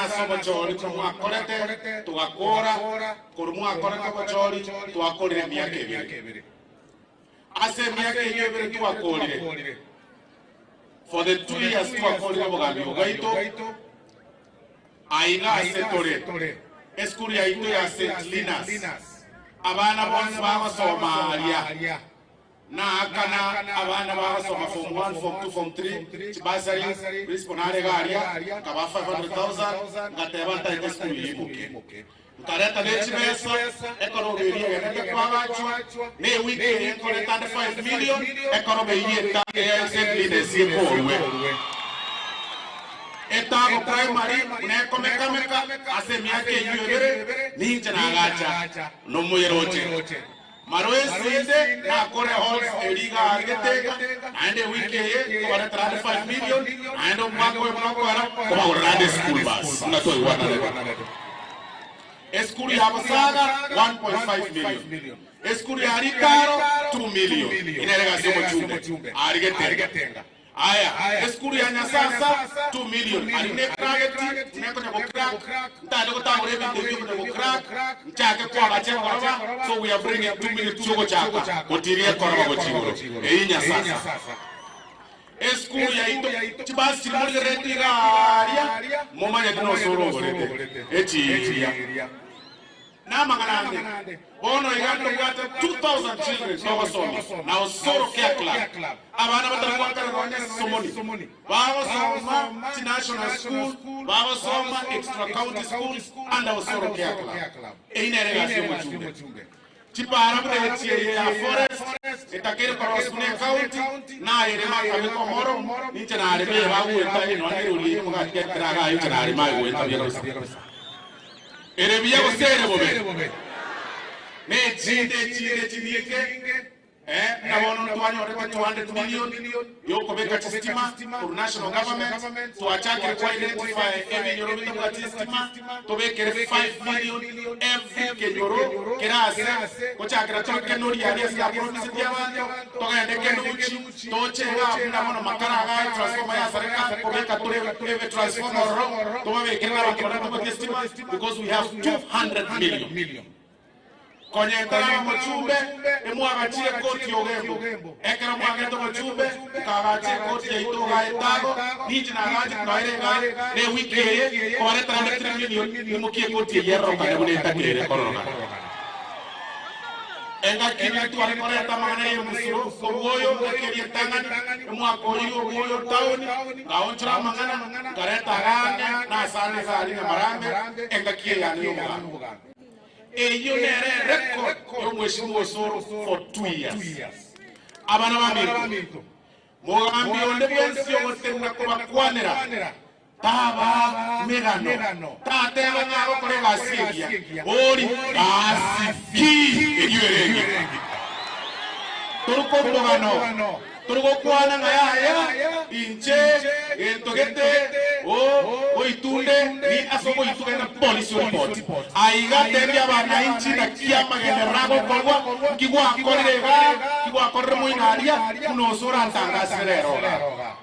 ase obochori buna mwakorete, togakora, korwa mwakorete obochori, twakorire emiaka ebere. Ase emiaka eyio ebere twakorire, for the two years twakorire obogambi obo bwaito, aiga ase tore, esukuru yaito ya St. Linus, abana bonsi bagosoma aria, Naakana abana bagosoma form one, form two, form three, chibursary, principal nare iga aria, nkabaa 500,000, ngateba ntaete esukuru eye imoke. Nkareta ne chibesa, ekoroba eria egenete kwagachwa, ne ewiki eye nkoreta ande 5 million, ekoroba eyio eta eya St. Linus ekorwe. Etago Primary buna ekomekameka ase emiaka eyio ebere, ninche nagacha nomoyeroche. Marwa esinde nakore halls eria iga getega, naende ewiki eye nkobaretera ande 5 million, naende omwaka oyo buna okoera nkobagorera ande eschool bus buna twaigwananete. Esukuru ya Bosaga 1.5 million, esukuru ya Ritaro 2 million, inere egasi omochumbe aria Getenga. Aya, esukuru ya Nyasasa, 2 million, aria nekrageti, buna ekonya gocrack, ntande gotagora ebinto ebio okonya gocrack, nchake koagacha ekoroba, so we are bringing 2 million chiogochaka gotiria ekoroba gochia igoro. Eyio Nyasasa. Esukuru yaito, chibasi chiria morigereretie iga aria, momanyete nosoro ogorete echiria. Namang'ana ande, bono iga ntobwate 2000 children togosomia na Osoro Care Club, abana batari goakana nonya esomoni, bagosoma chi national school, bagosoma extra county schools under Osoro Care Club. Eyio nere egasi y'omochumbe. Chipara buna echi eye ya Forest etakeire koroswa buna ecounty, nayerema akabeka omoro, ninche nareme eye bagoeta eye nonya erori eye mogati ekero iga inche nareme aye goeta buya kabisa. Ere buya gose ere bobe? Nechinde echinde chinyinge, eh, buna bono ntwanyorete 200 million yokobeka chistima korwa national government, twachakire ko identify ebinyoro bitabwati estima, tobekere 5 million every kenyoro kere ase, gochakera tore Kenori aria ase yapromiseti abanto, togende Kenuchi, Toche iga buna bono makara aga etransformer yasareka kobeka tore ebe transformer ororo tobabekere na abanto baria batabwati estima because we have 200 million. Konya etaraba mochumbe emwagachire ekoti ogembo ekero mwagete omochumbe nkagacha ekoti yaito igaa etago ninche nagachete noere igaa ne ewiki eye kobaretera ande 3 million nimokie ekoti eyio erorokane buna etakeire kororokana. Engaki eria tware koreta amang'ana y'emusuro, obwoyo, engaki eria entang'ani, omwaka oyio obwoyo taoni, ngaonchora amang'ana, nkareta agane na asande iga aria nyamarambe, engaki eyane y'omogambi. Eyio nere erecord y'omweshimiwa Osoro for two years. Abana baminto, mogambi onde bwensi ogotenena kobakwanera, Taba megano, tateba ng'a agokora egasi engiya, bori gasi ki eyio ere engiya? Toruka omogano, tori gokwana ng'a yaya inche gento gete o oitunde ni ase ogoitwa genda polisi oripoti. Aiga tebia abanainchi naki amagenderero agokorwa, nki gwakorire igaa, nki gwakorire moino aria, buna ose orantangasire rero igaa.